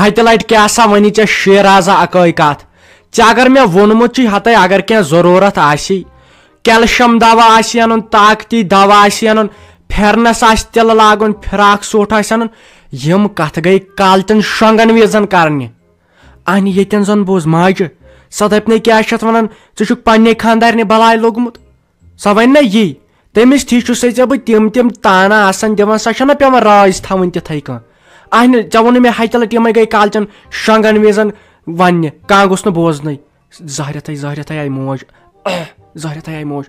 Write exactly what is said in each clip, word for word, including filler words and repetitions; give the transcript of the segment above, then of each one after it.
ہتہِ لٹہِ کیٛاہ سا ونی ژےٚ شیرازا اکٲے کتھ؟ ژےٚ اگر مےٚ ووٚنمُت چھُے ہتے، اگر کینٛہہ ضروٗرت آسی، کیلشیم دوا آسی انُن، طاقتی دوا آسی انُن، پھیرنس آسہِ تِلہٕ لاگُن، فراک سوٗٹ آسہِ انُن، یِم کتھٕ گٔے کالچن شۄنٛگن وِزن کرنہِ۔ اہنہِ ییٚتٮ۪ن زن بوز ماجہِ، سۄ دپہِ نے کیٛاہ چھِ اتھ ونان، ژٕ چھُکھ پننہِ خانٛدارنہِ بلاے لوٚگمُت۔ سۄ ونہِ نہ یی، تٔمِس تھی چھُسے ژےٚ بہٕ تِم تِم تانہٕ آسان دِوان، سۄ چھےٚ نہ پٮ۪وان راج تھاوٕنۍ تِتھَے کٔنۍ۔ اہنہِ، ژےٚ ووٚنُے مےٚ ہتہِ لٹہِ یِمے گٔے کالچن شۄنٛگن وِزن وننہِ، کانٛہہ گوٚژھ نہٕ بوزنُے۔ زہرٮ۪تھے، زہرٮ۪تھے آیہِ موج۔ زہرٮ۪تھے آیہِ موج۔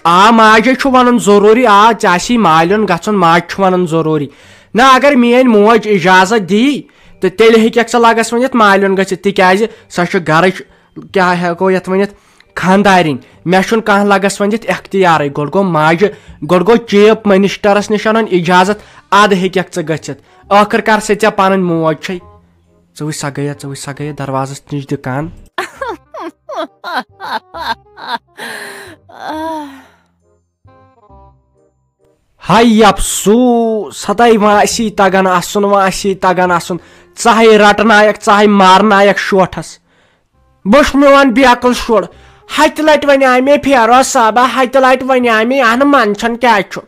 آ، ماجے چھُ ونُن ضروٗری، آ، ژےٚ آسی مالیُن گژھُن، ماجہِ چھُ ونُن ضروٗری۔ نہ، اگر میٲنۍ موج اجازت دی، تہٕ تیٚلہِ ہیٚککھ ژٕ لگس ؤنِتھ مالیُن گٔژھِتھ، تِکیازِ سۄ چھِ گرٕچ، کیٛاہ ہٮ۪کو یتھ ؤنِتھ، خانٛدارِنۍ۔ مےٚ چھُنہٕ کانٛہہ لگس ؤنِتھ اختیارٕے۔ گۄڈٕ گوٚو ماجہِ، گۄڈٕ گوٚو چیف منسٹرس نِش انُن اجازت، ادٕ ہیٚککھ ژٕ گٔژھِتھ۔ ٲخٕر کار سۄ ژےٚ پنٕنۍ موج چھے۔ ژٕ وٕچھ سۄ گٔیہ، ژٕ وٕچھ سۄ گٔیہ دروازس نِش دِ کن۔ ہاے افسوس، ہتاے وۄنۍ آسی تگان اسُن، وۄنۍ آسی تگان اسُن۔ ژاہے رٹنایک، ژاہے مارنایک شوٹھس۔ بہٕ چھُس میون بیکل شُر۔ ہتہِ لٹہِ ونیٛاے مےٚ فیروز صٲبہ، ہتہِ لٹہِ ونیٛاے مےٚ، اہنہٕ منٛدچھان کیٛازِ چھُکھ؟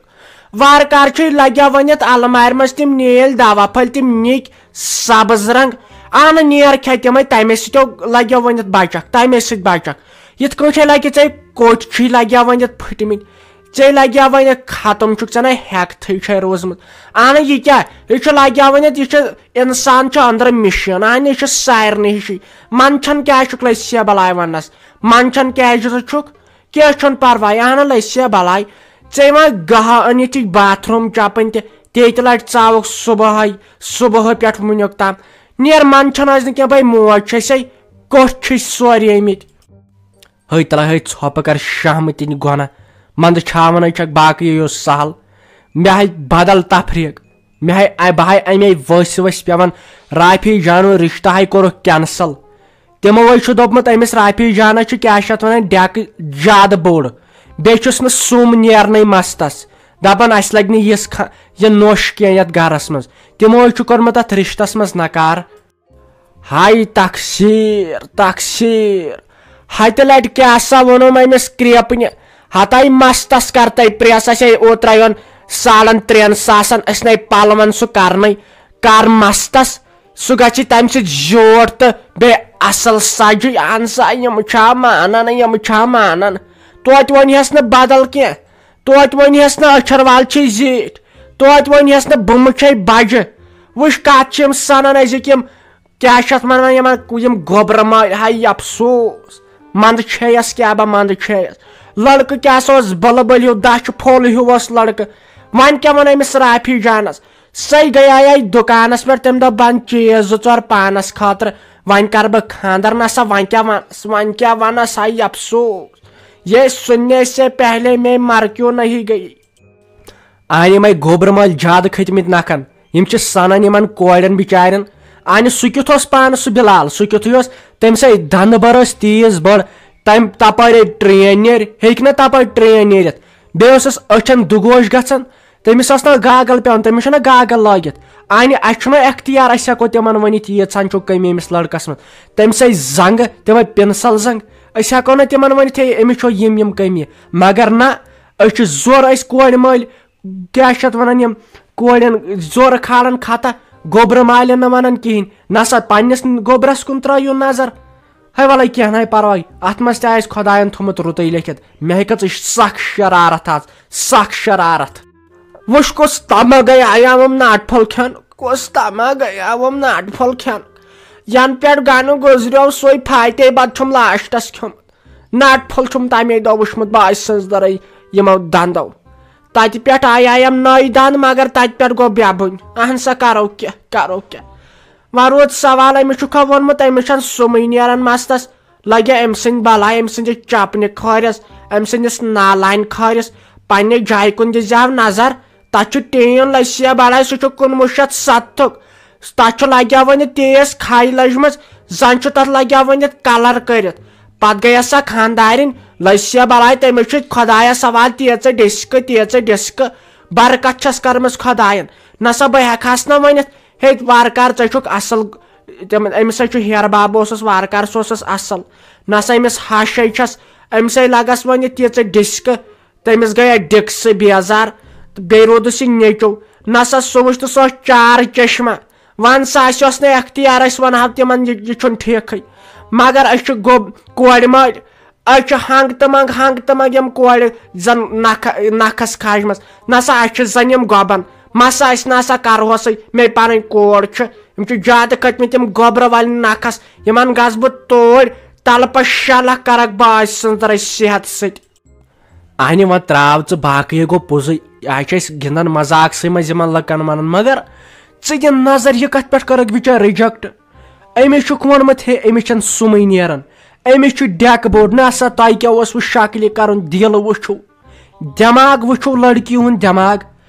وارٕ کارٕ چھُے لگیا ؤنِتھ المارِ منٛز تِم نیٖلۍ دوا پھٔلۍ، تِم نِکۍ سبز رنگ۔ اہنہٕ نیر کھےٚ تِمے، تمے سۭتۍ لگیا ؤنِتھ بچکھ، تمے سۭتۍ بچکھ۔ یِتھ کٲٹھۍ لگہِ ژےٚ کوٚٹھۍ چھُے لگیا ؤنِتھ پھٔٹمٕتۍ۔ ژےٚ لگیا وۄنۍ ختم چھُکھ، ژےٚ نَے ہٮ۪کتھٕے چھے روٗزمٕژ۔ اہن یہِ کیٛاہ؟ یہِ چھُ لگیا ؤنِتھ، یہِ چھُ انسان چھُ أنٛدرٕ مِشیٖن، اہن یہِ چھُ سارنٕے ہِشی۔ منٛدچھان کیٛازِ چھُکھ لٔسۍ یا بلاے وننس؟ منٛدچھان کیٛازِ ژٕ چھُکھ؟ کینٛہہ چھُنہٕ پرواے، اہن لٔسۍ یا بلاے۔ ژےٚ وۄنۍ گاہ أنِتھ یہِ باتھ روٗم چپٕنۍ تہِ، تیٚتہِ لٹہِ ژاوُکھ صبحٲے، صبحٲے پٮ۪ٹھ وُنیُک تام۔ نیر منٛدچھان ٲسۍ نہٕ کینٛہہ، بے موج چھسے، کوٚٹھۍ چھِس سورے أمِتۍ۔ ہے تلے ہے ژھۄپہٕ کر شہمہٕ تہِ گۄنہ، منٛدٕ چھاونَے چھکھ باقٕے یہِ اوس سہل۔ مےٚ ہے بدل تفریٖق، مےٚ ہے بہٕ ہے اَمے ؤسۍ ؤسۍ پٮ۪وان۔ رافی جانُن رشتہٕ ہے کوٚرُکھ cancel۔ تِمو ہے چھُ دوٚپمُت أمِس رافی جانس چھُ کیٛاہ چھِ اتھ ونان ڈٮ۪کہٕ زیادٕ بوٚڑ، بیٚیہِ چھُس نہٕ سُم نیرنٕے مستس۔ دپان اسہِ لگہِ نہٕ یِژھ خ-، یہِ نوٚش کینٛہہ یتھ گرس منٛز۔ تِمو ہے چھُ کوٚرمُت اتھ رشتس منٛز نکار۔ ہاے تقصیر، تقصیر۔ ہتہِ لٹہِ کیٛاہ سا ووٚنُم أمِس کرٛیپنہِ؟ ہتاے مستس کرتے پریس، اسے اوترے اوٚن ساڑن ترٛٮ۪ن ساسن، أسۍ نے پلون سُہ کرنے۔ کر مستس، سُہ گژھِ تمہِ سۭتۍ زیوٹھ تہٕ بیٚیہِ اصل سجہِ۔ اہن سا، یِم چھا مانان، یِم چھا مانان؟ توتہِ ونہِ ہس نہٕ بدل کینٛہہ، توتہِ ونہِ ہس نہٕ أچھر وال چھے زیٖٹھ، توتہِ ونہِ ہس نہٕ بُمہٕ چھے بجہِ۔ وٕچھ کتھ چھِ یِم سنان أزِکۍ یِم کیٛاہ چھِ اتھ ونان یِمن، یِم گوٚبرٕ مٲلۍ، ہاے افسوس۔ منٛدٕ چھیس کیٛاہ با، منٛدٕ چھیس۔ لڑکہٕ کیٛاہ سا اوس بلہٕ بٔلۍ ہیوٗ، دچھِ پھوٚل ہیوٗ اوس لڑکہٕ۔ وۄنۍ کیٛاہ ونہٕ أمِس رافی جانس؟ سۄے گٔیے دُکانس پٮ۪ٹھ، تٔمۍ دوٚپ، "بہٕ انہٕ چیٖز زٕ ژور پانس خٲطرٕ، وۄنۍ کرٕ بہٕ خانٛدر۔" نہ سا، وۄنۍ کیٛاہ ونس، وۄنۍ کیٛاہ ونس، ہاے افسوس۔ یہ سننے سے پہلے میں مر کیوں نہیں گئی۔ آن یِمے گوٚبرٕ مٲلۍ زیادٕ کھٔتۍ مٕتۍ نکھن۔ یِم چھِ سنان یِمن کورٮ۪ن بچارٮ۪ن۔ آنہِ سُہ کیُتھ اوس پانہٕ سُہ بلال؟ سُہ کیُتھُے اوس؟ تٔمۍ سٕے دندٕ بر ٲس تیز بٔڑ۔ تٔمۍ تپٲرۍ train نیرِ، ہیٚکہِ نہ تپٲرۍ train نیرِتھ۔ بیٚیہِ اوسُس أچھن دُگوش گژھان۔ تٔمِس ٲس نہ گاگل پٮ۪وان، تٔمِس چھُنہ گاگل لٲگِتھ۔ آنہِ اَسہِ چھُنہ اختیار، أسۍ ہٮ۪کو تِمن ؤنِتھ ییٖژہن چھُو کٔمی أمِس لڑکس منٛز۔ تٔمۍ سٕے زنٛگہٕ، تِمے pencil زنٛگ، أسۍ ہٮ۪کو نہ تِمن ؤنِتھ، ہے، أمِس چھو یِم یِم کٔمی۔ مگر نہ، أسۍ چھِ زورٕ، أسۍ کورِ مٲلۍ، کیٛاہ چھِ اتھ ونان، یِم کورٮ۪ن زورٕ کھالان خطا، گوٚبرٕ مالٮ۪ن نہٕ ونان کِہینۍ۔ نہ سا پننِس گوٚبرس کُن ترٲیِو نظر۔ ہے ولے کینٛہہ ناے پرواے، اتھ منٛز تہِ آسہِ خۄداین تھوٚمُت رُتُے لیکھِتھ۔ مےٚ ہے کٔژٕے سخ شرارت آز، سخ شرارت۔ وٕچھ کُس تمہ گٔے آیاوم ناٹہِ پھوٚل کھٮ۪ن، کُس تمہ گٔے آوم ناٹہِ پھوٚل کھٮ۪ن۔ ینہٕ پٮ۪ٹھ گنہٕ گُزریو سُے پھاٹے بتہٕ چھُم لاسٹس کھیوٚمُت۔ ناٹہِ پھوٚل چھُم تَمے دۄہ وُچھمُت باجہِ سٕنٛز دٔرٕے یِمو دَنٛدو۔ تَتہِ پٮ۪ٹھ آیایم نٔے دَنٛد، مگر تَتہِ پٮ۪ٹھ گوٚو بےٚ بُنۍ۔ اَہَن سا، کَرو کیٛاہ، کَرو کیٛاہ؟ وۄنۍ روٗد سوال، أمِس چھُکھا ووٚنمُت، أمِس چھَنہٕ سُمٕے نیران مَستَس؟ لَگیا أمۍ سٕنٛدِ بَلاے، أمۍ سٕنٛدِس چَپنہِ کھٲرِس، أمۍ سٕنٛدِس نالانہِ کھٲرِس، پنٛنہِ جایہِ کُن دیٖزِہَو نظر۔ تَتھ چھُ ٹیٖن لٔسیا بَلاے، سُہ چھُ کُنوُہ شیٚتھ ستتھُک۔ تَتھ چھُ لَگیا وۄنۍ تیز کھاے لٔجمٕژ، زَن چھُ تَتھ لَگیا وۄنۍ یَتھ colour کٔرِتھ۔ پتہٕ گٔیَس سۄ خانٛدارِنۍ، لٔج سۄ بلاے، تٔمِس چھُ خۄدایَس حوالہٕ، تیٖژٕ ڈِسکہٕ، تیٖژٕ ڈِسکہٕ، برکت چھَس کٔرمٕژ خۄدایَن۔ نہ سا بہٕ ہٮ۪کہٕ ہَس نہٕ ؤنِتھ، ہے وارٕ کارٕ، ژےٚ چھُکھ اَصٕل تِم أمِس ہے چھُ ہیرٕ باب اوسُس وارٕ کارٕ، سُہ اوسُس اَصٕل۔ نہ سا أمِس ہَش ہے چھَس، أمِس ہے لَگَس وۄنۍ تیٖژٕ ڈِسکہٕ، تٔمِس گٔیے ڈِکسہٕ بیزار۔ تہٕ بیٚیہِ روٗدُس یہِ نیٚچُو۔ نہ سا سُہ وٕچھ تہٕ سُہ اوس چار چشمہ۔ وَن سا، اَسہِ اوس نہٕ اختیار، أسۍ وَنہو تِمَن یہِ، یہِ چھُنہٕ ٹھیٖکھٕے۔ مگر أسۍ چھِ گوٚب کورِ مٲلۍ، أسۍ چھِ ہنٛگ تہٕ منٛگ، ہنٛگ تہٕ منٛگ یِم کورِ زَن نَکھ-، نَکھَس کھاجمَژ۔ نہ سا اَسہِ چھِ زَن یِم گۄبَن۔ مہ سا أسۍ نہ سا کَرٕہوسٕے، مے پَنٕنۍ کور چھِ، یِم چھِ زیادٕ کھٔتۍ مٕتۍ یِم گۄبرٕ والٮ۪ن نَکھَس۔ یِمَن گژھٕ بہٕ توڑۍ تَلہٕ پَتہٕ شےٚ لَکھ کَرَکھ بہٕ آز سٕنٛز رٔسۍ صحت سۭتۍ۔ اہنہِ وۄنۍ ترٛاو ژٕ، باقٕے ہے گوٚو پوٚزُے۔ آز چھِ أسۍ گِنٛدان مذاقسٕے منٛز یِمن لُکن ونان، مگر ژٕ دِ نظر، یہِ کتھ پٮ۪ٹھ کٔرٕکھ بِچٲرۍ reject؟ أمِس چھُکھ ووٚنمُت، ہے، أمِس چھَنہٕ سُمٕے نیران، أمِس چھُ ڈٮ۪کہٕ بوٚڑ۔ نہ سا، تۄہہِ کیٛاہ اوسوٕ شکلہِ کرُن، دِل وٕچھِو، دٮ۪ماغ وٕچھِو، لڑکی ہُنٛد دٮ۪ماغ۔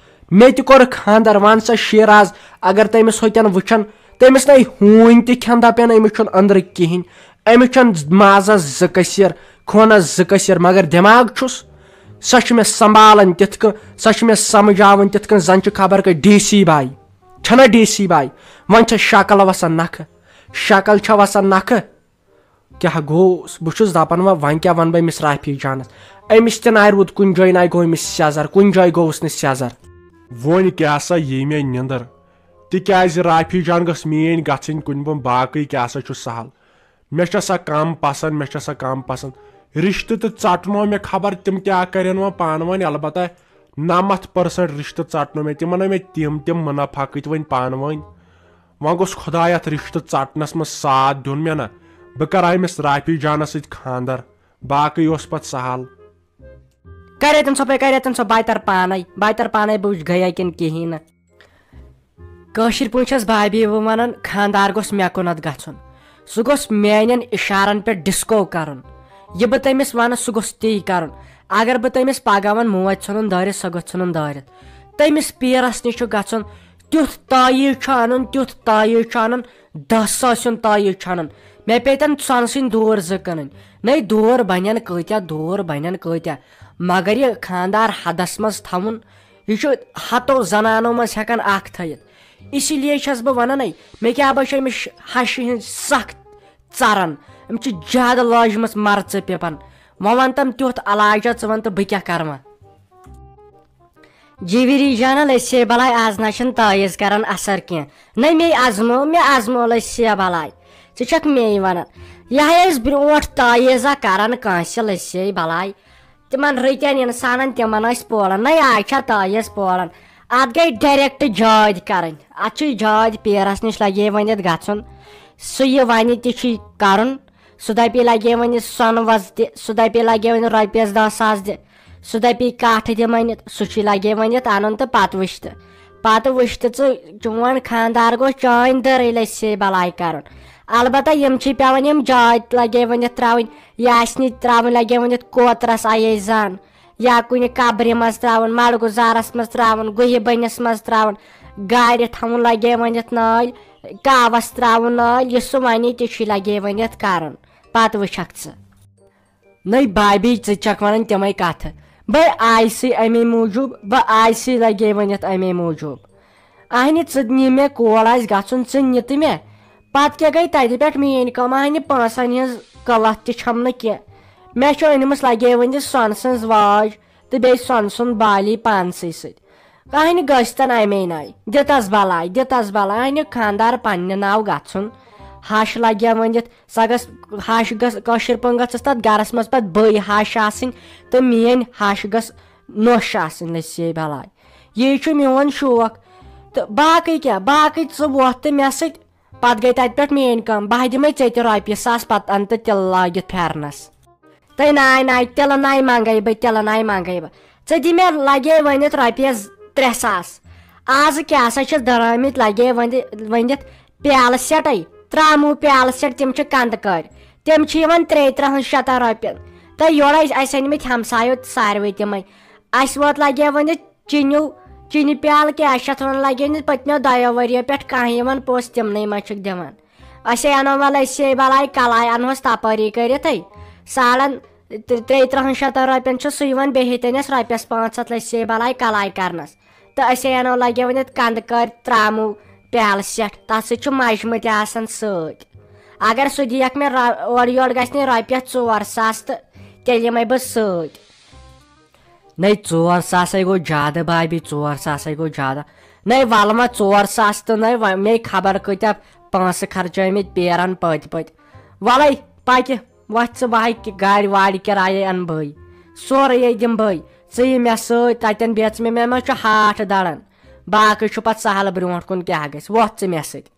مےٚ تہِ کوٚر خانٛدر، وَن سا شیراز، اگر تٔمِس ہوٚتٮ۪ن وٕچھن، تٔمِس نے ہوٗنۍ تہِ کھٮ۪ن، دپن أمِس چھُنہٕ أنٛدرٕ کِہیٖنۍ، أمِس چھَنہٕ مازَس زٕ کٔسیٖر، خوٗنَس زٕ کٔسیٖر، مگر دٮ۪ماغ چھُس۔ سۄ چھِ مےٚ سنبھالان تِتھ کٔنۍ، سۄ چھِ مےٚ سمجھاوان تِتھ کٔنۍ زَن چھِ خبر کٔہۍ ڈی سی باے۔ چھَنا ڈی سی باے؟ وۄنۍ چھےٚ شکل وَسان نَکھٕ، شکل چھےٚ وَسان نَکھٕ۔ کیٛاہ گوٚوس؟ بہٕ چھُس دَپان، وۄنۍ، وۄنۍ کیٛاہ وَنہٕ بہٕ أمِس رافی جانَس؟ أمِس تہِ نَے روٗد کُنہِ جایہِ، نَے گوٚو أمِس سیٚزر، کُنہِ جایہِ گوٚوُس نہٕ سیٚزر۔ وۄنۍ کیٛاہ سا یی مےٚ نِندٕر؟ تِکیٛازِ رافی جان گٔژھ میٛٲنۍ گژھٕنۍ کُنہِ بۄن، باقٕے کیٛاہ سا چھُ سہل۔ مےٚ چھےٚ سۄ کم پسنٛد، مےٚ چھےٚ سۄ کم پسنٛد۔ رشتہٕ تہِ ژٹنو مےٚ، خبر تِم کیٛاہ کرن وۄنۍ پانہٕ ؤنۍ۔ البتہ نمتھ percent رشتہٕ ژٹنو مےٚ، تِمن ہٲے مےٚ تِم تِم منافقٕتۍ وۄنۍ پانہٕ ؤنۍ۔ وۄنۍ گوٚژھ خۄداے اتھ رشتہٕ ژٹنس منٛز ساتھ دیُن مےٚ نا۔ بہٕ کرٕ ہا أمِس رافی جانس سۭتۍ خانٛدر، باقٕے اوس پتہٕ سہل۔ کریتن سۄ پے، کریتن سۄ بایتر پانے، بایتر پانے بہٕ وٕچھ گٔیے کِنہٕ کِہیٖنۍ نہٕ۔ کٲشِر پٲٹھۍ چھَس بھابھی بہٕ وَنان، خانٛدار گوٚژھ مےٚ کُنَتھ گژھُن۔ سُہ گوٚژھ میٛانٮ۪ن اِشارَن پٮ۪ٹھ ڈِسکو کَرُن۔ یہِ بہٕ تٔمِس وَنہٕ، سُہ گوٚژھ تی کَرُن۔ اگر بہٕ تٔمِس پَگاہ وَنہٕ، موج ژھٕنُن دٲرِتھ، سۄ گوٚژھ ژھٕنُن دٲرِتھ۔ تٔمِس پیٖرَس نِش چھُ گژھُن، تیُتھ تایٖز چھُ اَنُن، تیُتھ تایٖز چھُ اَنُن، دَہ ساسہِ ہُنٛد تایٖز چھُ اَنُن۔ مےٚ پیٚتن سۄنہٕ سٕنٛدۍ دوٗر زٕ کٕنٕنۍ۔ نٔے دوٗر بَنَن کۭتیٛاہ، دوٗر بَنَن کۭتیٛاہ، مگر یہِ خانٛدار حدَس منٛز تھاوُن، یہِ چھُ ہتو زنانو منٛز ہٮ۪کان اکھ تھٲیِتھ۔ اسی لیے چھَس بہٕ وَنان، ہے، مےٚ کیٛاہ بہٕ چھُ أمِس ہَشہِ ہِنٛز سَخ ژَران۔ أمِس چھِ زیادٕ لٲجمٕژ مَرژٕ پِپَن۔ وۄنۍ وَن تَم تیُتھ علاجا، ژٕ وَن تہٕ بہٕ کیٛاہ کَرٕ وۄنۍ؟ جیٖوِری جانہ، لٔسے بلاے، آز نہ چھُنہٕ تٲیٖز کران اثر کینٛہہ۔ نہ مے آزمو، مے آزمو لٔسے بلاے۔ ژٕ چھکھ مے ونان۔ یہِ ہے ٲسۍ برونٛٹھ تٲیٖزا کران کٲنٛسہِ لٔسے بلاے۔ تِمن رٕتٮ۪ن انسانن، تِمن ٲسۍ پولان۔ نہ آز چھا تٲیٖز پولان۔ اتھ گٔے direct جٲدۍ کرٕنۍ۔ اتھ چھُ جٲدۍ پیرس نِش لگے ؤنِتھ گژھُن۔ سُہ یہِ ونہِ تہِ چھُے کرُن۔ سُہ دَپہِ لگے ؤنِتھ سۄنہٕ وَس دِ، سُہ دَپہِ لگے ؤنِتھ رۄپیَس دَہ ساس دِ، سُہ دَپہِ کَٹھ دِ ؤنِتھ، سُہ چھُے لگے ؤنِتھ اَنُن تہٕ پَتہٕ وٕچھ تہٕ۔ پَتہٕ وٕچھ تہٕ ژٕ، چون خانٛدار گوٚژھ چٲنۍ دٔرٕے لٔسے بَلاے کَرُن۔ البتہ یِم چھِ پٮ۪وان یِم جٲدۍ لگے ؤنِتھ ترٛاوٕنۍ، یہِ آسہِ نہٕ ترٛاوٕنۍ لگے ؤنِتھ کوترَس آیے زَن، یا کُنہِ قبرِ منٛز ترٛاوُن، مَڑ گُزارَس منٛز ترٛاوُن، گُہہِ بٔنِس منٛز ترٛاوُن، گاڑِ تھاوُن لگے ؤنِتھ نٲلۍ، کاوَس ترٛاوُن نٲلۍ، یہِ سُہ وَنہِ تہِ چھُے لگے ؤنِتھ کَرُن۔ پتہٕ وٕچھکھ ژٕ۔ نٔے بابی، ژٕ چھکھ ونان تِمے کتھٕ۔ بہٕ آیسٕے امے موٗجوٗب، بہٕ آیسٕے لگے ؤنِتھ امے موٗجوٗب۔ اہنہِ، ژٕ نہِ مےٚ کول آسہِ گژھُن، ژٕ نہِ تہٕ مےٚ۔ پتہٕ کیٛاہ گٔے تتہِ پٮ۪ٹھ میٛٲنۍ کٲم؟ اہنہِ، پونٛسن ہٕنٛز قٕلت تہِ چھم نہٕ کینٛہہ۔ مےٚ چھُ أنمٕژ لگے ؤنِتھ سۄنہٕ سٕنٛز واج تہٕ بیٚیہِ سۄنہٕ سُنٛد بالی پانسٕے سۭتۍ۔ اہنہِ گٔژھتن امے ناوِ، دِتس بلاے، دِتس بلاے۔ اہنہِ خانٛدار پننہِ ناو گژھُن، ہش لگیا ؤنِتھ۔ سۄ گٔژھ ہش گٔژھ، کٲشِر پٲٹھۍ گٔژھٕس تَتھ گَرَس منٛز پَتہٕ بٔے ہش آسٕنۍ تہٕ میٛٲنۍ ہش گٔژھ نوٚش آسٕنۍ، لٔسۍ یے بلاے۔ یی چھُ میون شوق۔ تہٕ باقٕے کیٛاہ، باقٕے ژٕ وۄتھ تہٕ مےٚ سۭتۍ، پَتہٕ گٔے تَتہِ پٮ۪ٹھ میٛٲنۍ کٲم، بہٕ ہا دِمَے ژےٚ تہِ رۄپیہِ ساس، پَتہٕ اَن تہٕ تِلہٕ لٲگِتھ پھٮ۪رنَس۔ تہٕ ناے ناے، تِلہٕ ناے منٛگَے بہٕ، تِلہٕ ناے منٛگَے بہٕ۔ ژٕ دِ مےٚ لگے ؤنِتھ رۄپیَس ترٛےٚ ساس۔ آزٕ کیٛاہ سا چھِس درٛٲمٕتۍ لگے ؤنِتھ، ؤنِتھ پیالہٕ سیٹے، تراموٗ پیالہٕ سیٹ، تِم چھِ کندٕ کٔرۍ۔ تِم چھِ یِوان ترٛیہِ ترٕٛہن شیٚتن رۄپین۔ تہٕ یورٕ ٲسۍ اَسہِ أنۍ مٕتۍ ہمسایو ساروٕے تِمے۔ اَسہِ ووت لگے وۄنۍ چِنیو، چِنہِ پیالہٕ کیٛاہ چھِ اَتھ وَنان، لگے نہٕ پٔتمیو دۄیو ؤرِیو پٮ۪ٹھ کانٛہہ یِوان پوٚژھ، تِمنٕے ما چھِکھ دِوان۔ أسے اَنو وَلہٕ، أسے بَلاے کَلاے اَنہوس تَپٲری کٔرِتھٕے۔ ساڑن ترٛیٚیہِ ترٕٛہن شیٚتن رۄپین چھُ سُہ یِوان بیٚیہِ ہیٚتٮ۪نَس رۄپیَس پانٛژھ ہَتھ لٔسے بَلاے کَلاے کرنَس۔ تہٕ أسے اَنو لگے ؤنِتھ کندٕ کٔرۍ، تراموٗ، پیالہٕ سیٹ، تتھ سۭتۍ چھُ مجمہٕ تہِ آسان سۭتۍ۔ اگر سُہ دِیَکھ مےٚ رو-، اورٕ یورٕ گژھِ نہٕ رۄپیَس ژور ساس تہٕ تیٚلہِ یِمَے بہٕ سۭتۍ۔ نَے، ژور ساسَے گوٚو زیادٕ بابی، ژور ساسَے گوٚو زیادٕ۔ نَے، وَلہٕ وۄنۍ ژور ساس تہٕ نَے، وۄنۍ مے خبر کۭتیٛاہ پونٛسہٕ خرچٲومٕتۍ پیرَن پٔتۍ پٔتۍ۔ وَلَے، پَکہِ، وۄتھ ژٕ، بہٕ ہاے گاڑِ واڑِ کِرایے اَنہٕ بٕے، سورُے دِمہٕ بٕے۔ ژٕ یہِ مےٚ سۭتۍ، تَتٮ۪ن بیٚژ مےٚ، مےٚ ما چھُ ہاٹھ دَران۔ باقٕے چھُ پَتہٕ سہل، برونٛٹھ کُن کیٛاہ گژھِ، وۄتھ ژٕ مےٚ سۭتۍ۔